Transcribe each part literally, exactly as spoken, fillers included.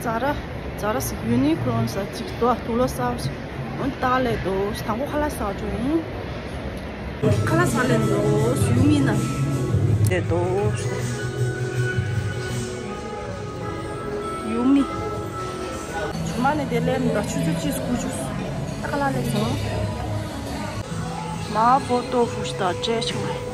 ཛ་ར། ཛ་ར་ཟེར། ཡུ་ནི་ཀློ་ཟེར་ཅིག་འདུག་དུག་ལོག་གསར་པ་ཞིག་འོ་ད་ལས་འདུག་དང་པོ་ཁ་ལག་ཟ་འགྲོ་ཡིན། ཁ་ལག་ཟ་ལས་འདུག་ཡུ་མི་ན། དེ་འདུག་ཡུ་མི། ཇུ་མ་ནི་དེ་ལས་མི་འདུག་ཆུ་ཚོད་གཅིག་དགུ་བཅུ། ད་ཁ་ལག་ལས་སོང་། མ་ཧྥོ་ཏོ་ཧྥུ་ཤི་ད་ཅེ་ཆུང་།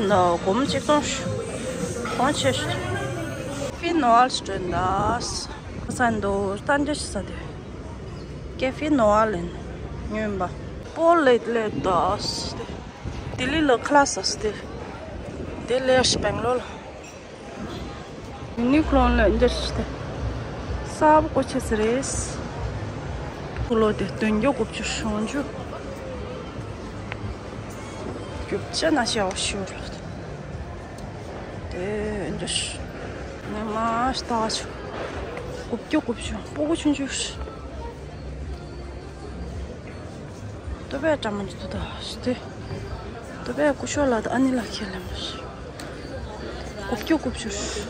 ན་སྒོར་མོ་གཅིག་སྟོང་ཞུ། གོང་ཆེ་ཞུ། ཀེ་ཧྥེ་ནོ་ཨལ་སི་སྤྲོད་ད། ས་འདུག་ཏན་ཏན་ཞིག་ས་དེ། ཀེ་ཧྥེ་ནོ་ཨལ་ཡིན། ཉོན་པ། པོ་ལེ་ལེ་ད་སི་དེ། ལྡི་ལི་ལ་ཁ་ལག་ཟ་སི་དེ། དེ་ལས་སྦེང་ལོར་ལ། ཡུ་ནི་ཀློ་ལ་འདིར་ཞིག་དེ། གསར་པ་སྐོར་ཆེ་ཟེར་རེད། ཀློ་དེ་བདུན་བརྒྱ་དགུ་བཅུ་ཞུ་འཇུ། རྒྱུ་ཆ་ན་ཞེ་བ་ཞུ་རེད། དེ་འདྲ་ཞིག་ངས་མ་ལྟ་བ་ཆུ། དགུ་བཅུ་དགུ་བཅུ་སྤུ་གུ་ཆུང་ཆུང་ཞིག་ཏོ་པའི་གྲ་མ་འཇུ་ཏོ་ད་ཞིག་དེ། ཏོ་པའི་སྐུ་ཞོགས་ལ་ད་ཨ་ནི་ལ་ཁས་ལེན་པ་ཞིག་དགུ་བཅུ་དགུ་བཅུ་ཞིག་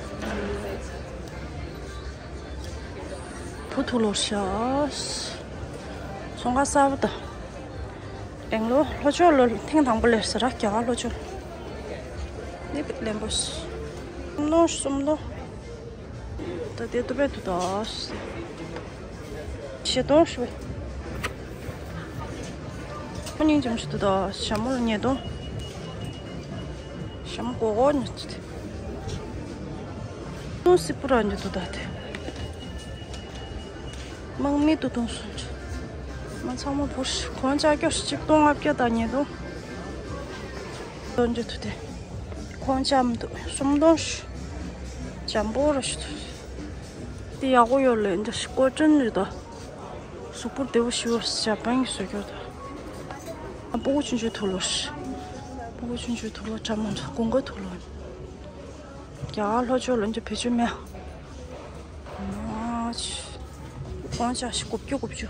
བུ་ཐུག་ལོ་ཤ། ཚོང་ཁང་གསར་པ་ད། སྦེང་ལོར་ལྷོ་ཕྱོགས་ལ་ཐེངས་དང་པོ་སླེབས་ཟེར་ར་རྒྱ་གར་ལྷོ་ཕྱོགས། འདི་ལེན་པོ། སུམ་སྟོང་སུམ་སྟོང་། ད་དེ་ཏོ་པའི་དུ་ད། བཞི་སྟོང་ཞུ། ཁོ་སྙིང་རྗེ་མོ་ཞིག་འདུག་ད་ཞྭ་མོ་ལ་ཉིས་སྟོང་། ཞྭ་མོ་གོ་གོ་ཉིས་སྟོང་། སྲིད་པོ་རང་འདུག་ད་དེ། དམག་མི་ཏུ་ཏུང་སུན་ཆུ། མ་ཚང་མ་བུ་ཧྲི་གོང་ལྕགས་སྐྱོ་ཆིག་སྟོང་ལྔ་བརྒྱ་དང་ཉིས་སྟོང་། ཏོན་ཅུ་ཐུ་དེ། གོང་ལྕགས་མི་འདུག་སུམ་སྟོང་ཧྲི། འཇམ་པོ་ར་ཞུ་ཐུ། དེ་ཡག་པོ་ཡོད་ལེ་འདི་ཤི་ཀོ་ཅན་རེད་ད། གཟུགས་པོར་བདེ་པོ་ཞུ་བ་ཞབས་པན་གྱི་བཟོ་རྒྱུ་ད། སྤུ་གུ་ཆུང་ཆུང་ཐུག་ལོ་ཧྲི། སྤུ་གུ་ཆུང་ཆུང་ཐུག་ལོ་གྲ་མ་འདྲ་དགུན་ཁ་ཐུག་ལོ། རྒྱ་གར་ལྷོ་ཕྱོགས་ལ་འདི་བེད་སྤྱོད་མེད། མ་ཆི། གོང་ལྕགས་ཤིག་དགུ་བཅུ་དགུ་བཅུ།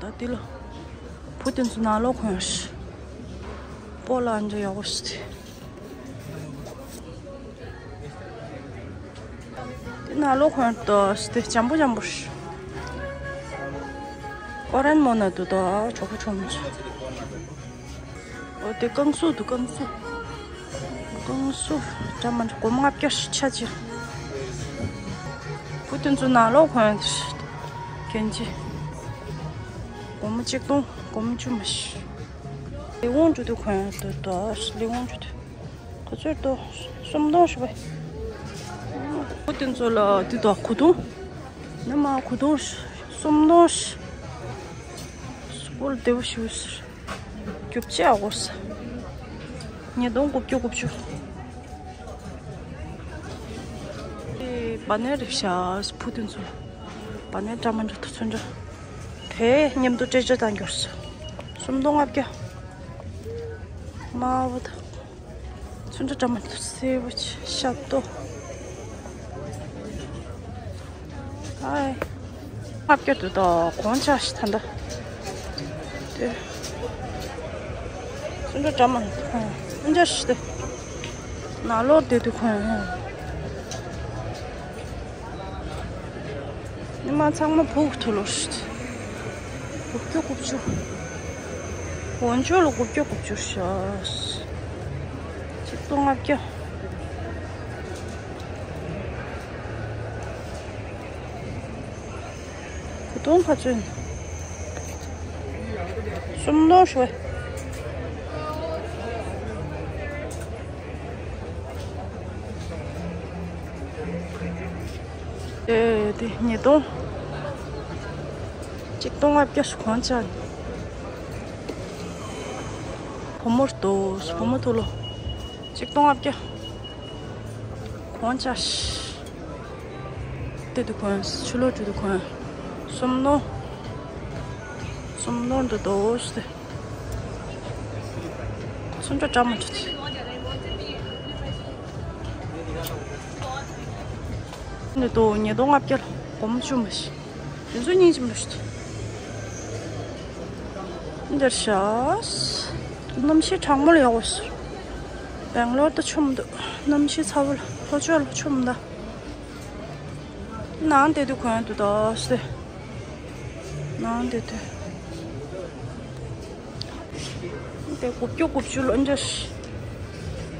ད་འདི་ལོ། བུ་དེ་ཚོ་ནང་ལོགས་གོན་ཤི། སྤོ་ལགས་འདི་ཡག་པོ་ཞིག་དེ། འདི་ནང་ལོགས་གོན་ཏོ་ཞིག་དེ་འཇམ་པོ་འཇམ་པོ་ཞིག་ཀོ་རན་མོ་ན་དུ་ད་གྲོགས་པོ་ཆོམ་ཆོ། འོ་དེ་རྐང་སུག་འདུག་རྐང་སུག་རྐང་སུག་འདྲ་མ་འདྲ་སྒོར་མོ་ལྔ་བརྒྱ་ཆ་གཅིག་བུ་དེ་ཚོ་ནང་ལོགས་གོན་གན་ཅི། སྒོར་མོ་གཅིག་སྟོང་སྒོར་མོ་བཅུ་མ་ཞིག་ལི་ཝང་ཅུ་དུ་གོན་དུ་དོ་ལི་ཝང་ཅུ་དུ་ག་ཚོད་དོ། སུམ་སྟོང་ཞུ་བས། བུ་དེ་ཚོ་ལ་དུ་དོ་གུ་དུང་། ནི་མ་གུ་དུང་སུམ་སྟོང་ཞིག་སྐོར་བདེ་པོ་ཞུ་ཟེར། རྒྱུ་ཆ་ཨ་གོ་ས། ཉིས་སྟོང་དགུ་བཅུ་དགུ་བཅུ། ཨེ་བ་ནས་རིག་ཤག་བུ་དེ་ཚོ། བ་ནས་འདྲ་མ་འདྲ་དུ་ཚོན་འདྲ། དེ་མཉམ་དུ་སྤྲད་སྤྲད་བཏང་འགྱུར་སོ། སུམ་སྟོང་ལྔ་བརྒྱ། དམར་པོ་དང་། ཚོན་ཁྲ་འདྲ་མ་འདུག་སེར་པོ་ཆེ་ཤ་སྟོ། ཨའི། ལྔ་བརྒྱ་འདུག་ད་གོང་ཆ་ཞིག་ད་འདྲ། དེ། ཚོན་ཁྲ་འདྲ་མ་འདུག་ཨ་འདྲ་ཞིག་དེ། ནང་ལོགས་བསྡད་དུས་གོན། ཉི་མ་ཚང་མ་ཕུག་ཐུ་ལོ་ཤིད། དགུ་བཅུ་དགུ་བཅུ། འོན་ཆོས་ལ་དགུ་བཅུ་དགུ་བཅུ་ཤ། ཆིག་སྟོང་ལྔ་བརྒྱ། གོས་ཐུང་ག་ཚོད་ཡིན། སུམ་སྟོང་ཤོག་ཨེ་དེ་ཉིས་སྟོང་། གཅིག་སྟོང་ལྔ་བརྒྱ་ཞིག་གོང་ཆ། བུ་མོར་ལྟོས་བུ་མོ་ཐུག་ལོ། གཅིག་སྟོང་ལྔ་བརྒྱ། གོང་ཆ། དེ་དུ་གོན་ཆུ་ལོ་དུ་དུ་གོན། སུམ་སྟོང་། སུམ་སྟོང་དུ་ལྟོས་ཏེ། སུམ་ཅུ་གྲངས་མ་ཆུ། ནི་ཏོ་ཉིས་སྟོང་ལྔ་བརྒྱ་ལ་སྒོར་མོ་བཅུ་མ་ཞིག་དེ་ཚོ་སྙིང་རྗེ་མོ་ཞིག་འདིར་ཤག་གནམ་གཤིས་གྲང་མོ་ལ་ཡག་པོ་ཟེར། སྦེང་ལོར་ད་ཆུ་མི་འདུག་གནམ་གཤིས་ཚ་པོ་ལ་ལྷོ་ཕྱོགས་ལ་ཆུ་མི་འདུག་ནང་བསྡད་དུས་གོན་འདུག་ད་ཟེར། ནང་བསྡད་དུས། དེ་དགུ་བཅུ་དགུ་བཅུ་ལོ་འཇོ་ཤི།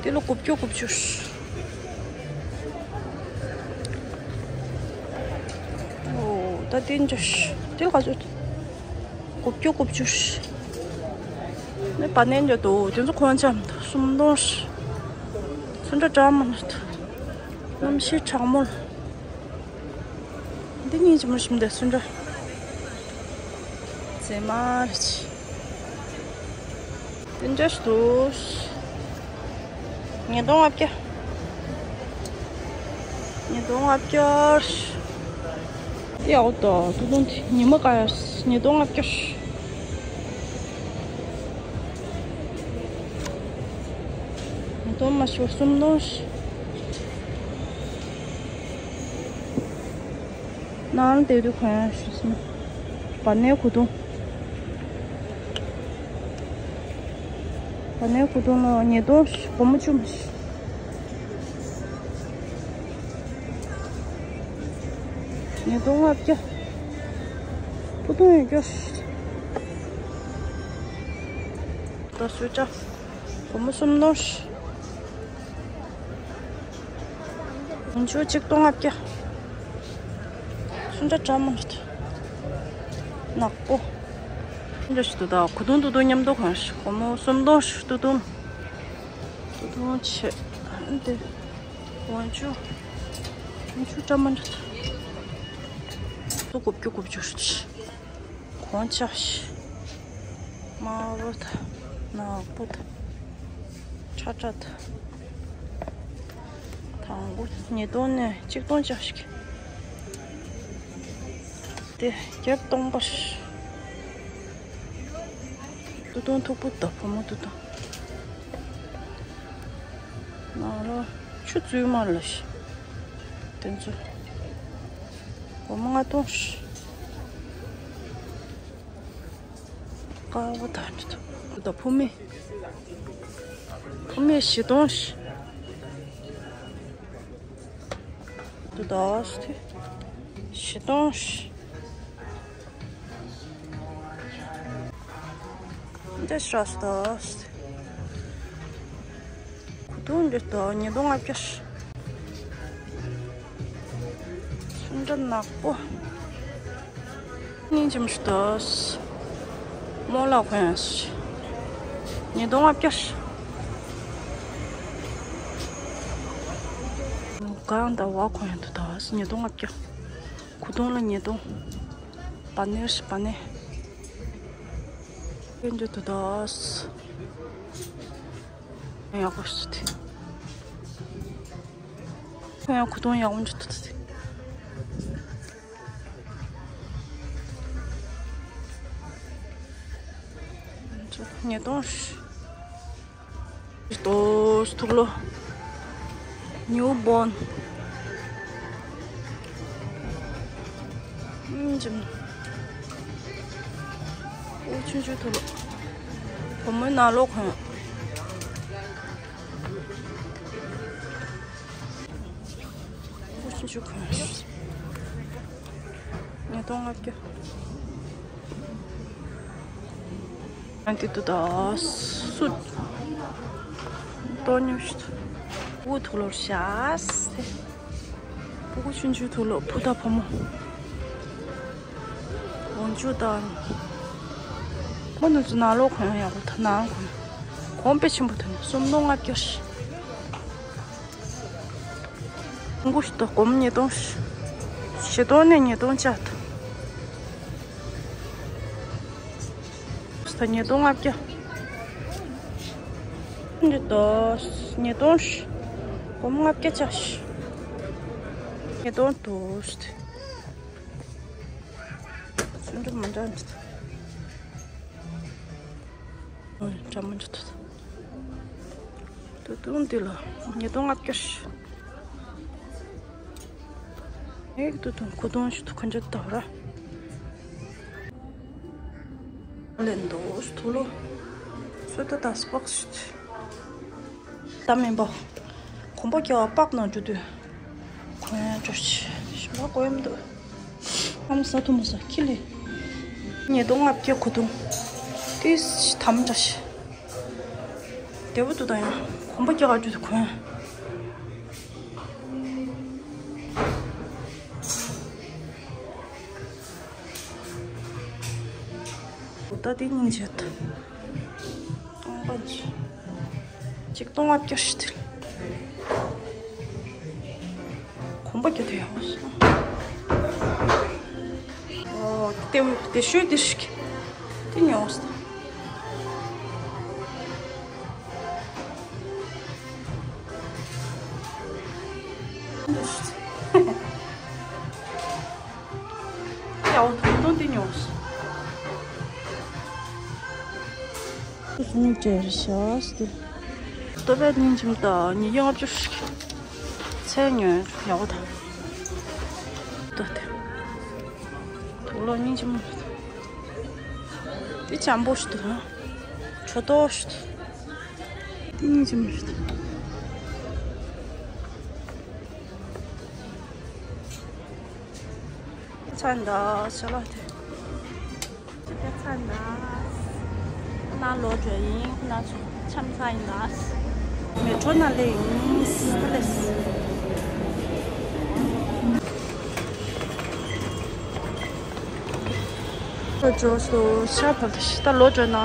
དེ་ལོ་དགུ་བཅུ་དགུ་བཅུ་ཤི། ཨོ་ད་དེ་འཇོ་ཤི། དེ་ལ་ག་ཚོད། དགུ་བཅུ་དགུ་བཅུ་ཤི། ནི་པ་ནན་འཇོ་དོ་དེ་ཚོ་གོན་ཆམ་དང་སུམ་སྟོང་ཤི། ཚོན་ཁྲ་གྲ་མ་ནི་དུ། གནམ་གཤིས་གྲང་མོ་ལ། འདི་གཉིས་ཀྱི་མི་ཤིམ་དེ་སུ་འདྲ། ཙེ་མ་རེ་ཆི། དེ་འདྲ་ཞིག་འདུག་ཉིས་སྟོང་ལྔ་བརྒྱ། ཉིས་སྟོང་ལྔ་བརྒྱ། དེ་ཡག་པོ་འདུག་ཏུ་ཏུང་དེ་ཉི་མ་དགའ་ཡ། ཉིས་སྟོང་ལྔ་བརྒྱ། ཉིས་སྟོང་མ་ཤོར་སུམ་སྟོང་། ནང་བསྡད་དུས་གོན་ཡག་ཞུས་སོང་། བ་ནའི་གོས་ཐུང་། བ་ནའི་གོས་ཐུང་ལ་ཉིས་སྟོང་། སྒོར་མོ་བཅུ་མ་ཤོར། ཉིས་སྟོང་ལྔ་བརྒྱ། ཕུ་ཐུང་ཡོད་རྒྱུ། ད་སུས་ཅག་སྒོར་མོ་སུམ་སྟོང་། འོན་ཆུ་གཅིག་སྟོང་ལྔ་བརྒྱ། སུ་འདྲ་གྲ་མ་རེད། ནག་པོ། འདྲ་ཞིག་ཏུ་ད་གོས་ཐུང་ཏུ་ཏུ་མཉམ་དུ་གོན་ཤི། སྒོར་མོ་སུམ་སྟོང་ཞིག་ཏུ་ཏུ། ཏུ་ཏུ་ཆེ། འདི། འོན་ཆུ། འོན་ཆུ་གྲ་མ་རེད། ཏུ་དགུ་བཅུ་དགུ་བཅུ་ཞིག་གོན་ཆ་ཤི། དམར་པོ་དང་ནག་པོ་དང་ཁྲ་ཁྲ་དང་། དང་པོ་ཉིས་སྟོང་ནས་གཅིག་སྟོང་ཆ་ཤི། དེ་རྒྱབ་སྟོང་པ་ཤི། ཏུ་ཏུང་མཐུག་པོ་དང་བུ་མོ་ཏུ་ཏུང་། ནང་ལོ་ཆུ་བཙུན་མ་ལ་ཤི། དེ་ཚོ། སྒོར་མོ་ལྔ་སྟོང་ཤི། དཀར་པོ་དང་འདྲ་འདུག་ད་ཕུ་མེ། ཕུ་མེ་བཞི་སྟོང་ཤི། འདུག་ད་ཤི། བཞི་སྟོང་ཤི། འདི་ཤ་སྟག་སྟེ། གོས་ཐུང་འདི་ལྟ་ཉིས་སྟོང་ལྔ་བརྒྱ། སུ་འདྲ་ནག་པོ། སྙིང་རྗེ་མོ་ཞིག་འདུག་རྨོ་ལགས་གོན་ཡག་ཉིས་སྟོང་ལྔ་བརྒྱ། གང་ལྟར་བ་གོན་ཡག་འདུག་ད་ཉིས་སྟོང་ལྔ་བརྒྱ། གོས་ཐུང་ལ་ཉིས་སྟོང་། བ་ནེ་ཤི་བ་ནེ། ཡོད་འདུག་ད། ཡག་པོ་ཞིག་དེ། ཁོང་ཡང་གོས་ཐུང་ཡག་པོ་འདུག་ད་དེ། ཉིས་སྟོང་། ཏོ་ཐུག་ལོ། ཉིའུ་བོན། ཨུམ་ཅིམ། ཨུ་ཆུང་ཆུང་ཐུག་ལོ། བུ་མོའི་ནང་ལོགས་གོན། ཨུ་ཆུང་ཆུང་གོན། ཉིས་སྟོང་ལྔ་བརྒྱ། ང་འདི་དུ་ད་སུ་ཏོ་ཉུ་ཤི། ཨུ་ཐུག་ལོར་ཤ་སེ། ཕྲུ་གུ་ཆུང་ཆུང་ཐུག་ལོ་བུ་དང་བུ་མོ། འོན་ཆུ་དང་། མོ་ནུ་ཚོ་ནང་ལོགས་གོན་ཡག་པོ་ད་ནང་གོན། གོང་དཔེ་ཆེན་པོ་ཐོན་སུམ་སྟོང་ལྔ་བརྒྱ་ཤི། ཀུ་ཤུ་དང་སྒོར་མོ་ཉིས་སྟོང་ཤི། བཞི་སྟོང་ནས་ཉིས་སྟོང་བཅག་ཐུབ། ད་ཉིས་སྟོང་ལྔ་བརྒྱ། འདི་ལྟ། ཉིས་སྟོང་། སྒོར་མོ་ལྔ་བརྒྱ་ཆགས་ཤིག་ཉིས་སྟོང་དུ། ཚོན་ཁྲ་མ་འདྲ་འདི་ལྟ། འདྲ་མ་འདྲ་འདི་ལྟ། ཏུ་ཏུང་འདི་ལ་ཉིས་སྟོང་ལྔ་བརྒྱ་ཤིག་ཨེ་ཏུ་ཏུང་ཁུ་ཏུང་ཞིག་ཏུ་ཁ་འཇོག་ཏུ་ར། ལེན་འདུག་དུག་ལོག་སོ་ད་ད་སྤག་ཞིག་ད་མིན་པ། གོམ་པ་རྒྱག་པ་སྤག་ནང་འགྲོ་དུས། གོན་འགྲོ་ཆེ་ཞིམ་པ་གོན་མི་འདུག་ཨམ་ཟ་ཐུ་མ་ཟ་ཁི་ལི། ཉེ་དུ་ལྔ་བརྒྱ་གོ་དུང་། ཏིས་དམ་འདྲ་ཞིག་བདེ་པོ་འདུག་ད་ཡང་གོམ་པ་རྒྱག་ག་འགྲོ་དུས་གོན། ད་དེ་སྙིང་རྗེ་ད། སྟོང་པ་ཅིག་སྟོང་བ་བསྐྱར་ཞིག་དེ། གོམ་པ་རྒྱག་དུས་ཡག་པོ་སོང་། ཨོ་དེ་དེ་ཤོད་དེ་ཞིག་དེ་ཉོས་སོང་། ཡའོ་ཐུང་ཐུང་དེ་ཉོས། ཟུང་ཅེར་ཤ་སྟེ། ལྟོ་བས་སྙིང་རྗེ་མོ་ད་ཉིས་བརྒྱ་ལྔ་བཅུ་ཞིག་ཚལ་ཉོས་ཡག་པོ་ད། ལྟོ་དེ། དུག་ལོག་སྙིང་རྗེ་མོ། དེ་འཇམ་པོ་ཞིག་འདུག་ན། ཇོ་ཏོ་ཞིག་འདུག་དེ་སྙིང་རྗེ་མོ་ཞིག་འདུག་ཚན་ད་ཤ་ལ་དེ། ཅི་ཀ་ཚན་ད། ཁོ་ན་ལོ་ཇོ་ཡིན་ཁོ་ན་ཚོ་འཆམ་ཚ་ཡིན་ད། མེ་ཊྲོ་ན་ལེ་ཡིན་ད་ལེ། ལོ་ཇོ་སོ་ཤ་བ་ད་ལོ་ཇོ་ན།